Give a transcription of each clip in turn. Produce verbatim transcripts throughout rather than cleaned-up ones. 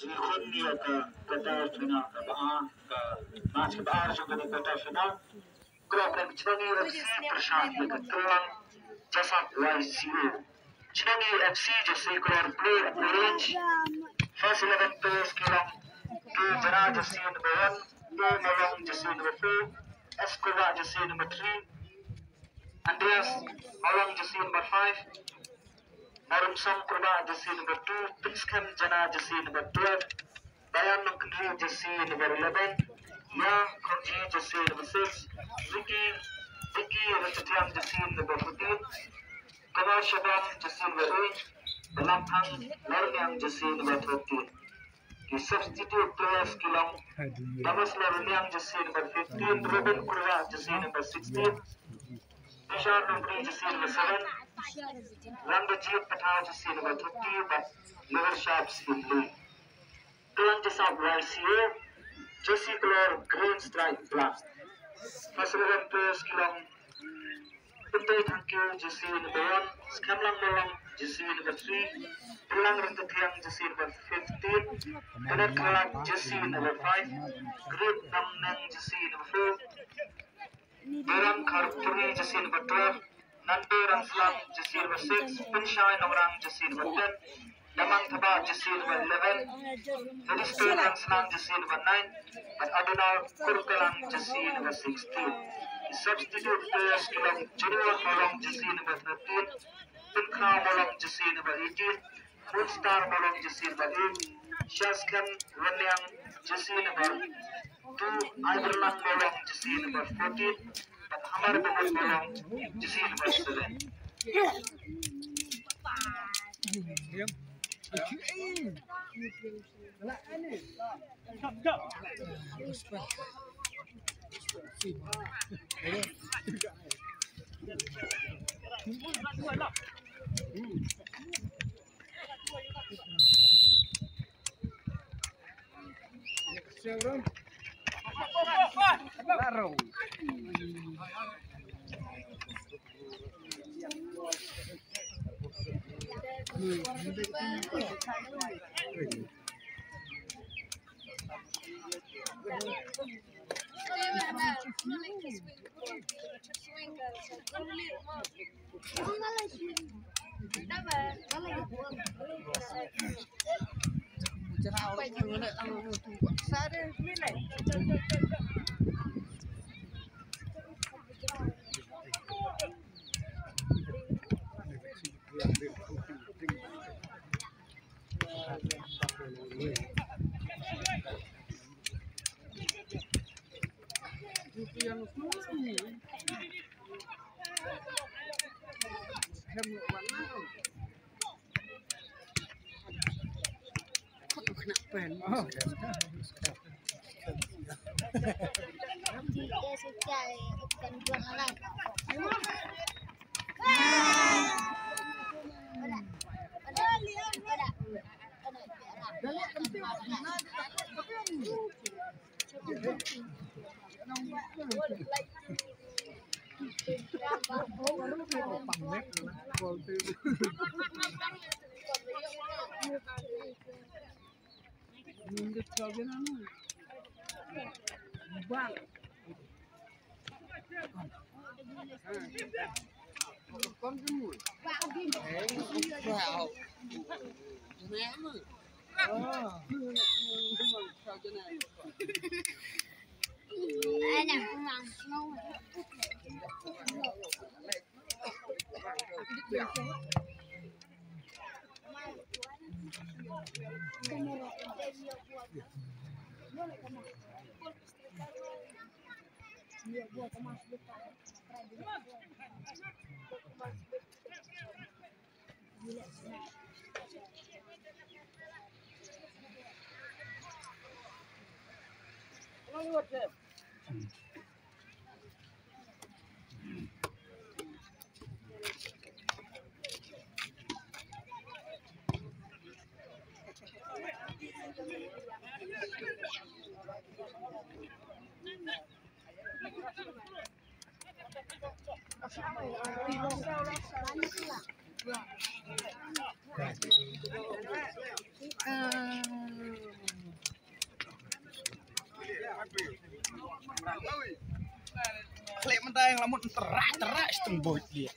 Ngi khun ïa ka quarter final kaba ar, ka match kaba ar jong kane quarter final. Khlem pynshong ïa ka F C pyrshah ïa ka Tyrlang Jasap Y C O. Shillong F C jersey colour blue and orange. First eleven players ki long K Jana jersey number one, K Mawlong jersey number four, S Kurbah jersey number three, Andreas Mawlong jersey number five, Marumsong Kurbah jersey number two, Prince Khem Jana jersey number twelve, Bayan Nongkynrih jersey number eleven, Ïa Khongji jersey number six, Vicky, Vicky Rachatiang jersey number fourteen, Kamal Shabam jersey number eight, Balamphang Larniang jersey number thirteen. Ki substitute players ki long Damas Larniang jersey number fifteen, Robin Kurbah jersey number sixteen, Bishar Nongri jersey number seven, Rangbajit Pathaw jersey number thirty, bad Lower Sharps in Lui. Tyrlang Jasap Y C O, jersey colour green stripe black. First eleven players ki long Pyntai Thangkiew jersey number one, Skhemlang Mawlong jersey number three, Tyrlang Rangtathiang jersey number fifteen, Kenneth Khalap jersey number five, Great Namneng jersey number four, Beram Kharpuri jersey number twelve, Nante Rangslang jersey number six, Pynshai Nongrang jersey number ten, Damang Thabah jersey number eleven, Felistin Rangslang jersey number nine, bad Adonal Kurkalang jersey number sixteen. Substitute players ki long Junior Mawlong jersey number thirteen, Pynkhlaw Mawlong jersey number eighteen, Moonstar Mawlong jersey number eight, Shaskhem Wanliang jersey number two, Iverlang Mawlong jersey number fourteen, bad Hamar Bamut Mawlong jersey number seven. Khlek mynta ïa nga la mut terak terak stung boit dia.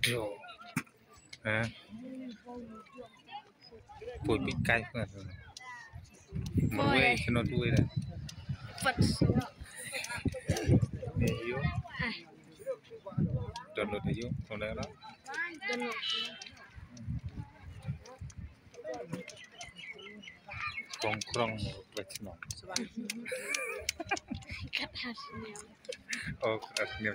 Yo. Eh. Pui pi kai. Marwei kino tuwi da. Fat. Ni yo. Download yo. Download. Krong krong. Kat has ni. Oh, kat has ni.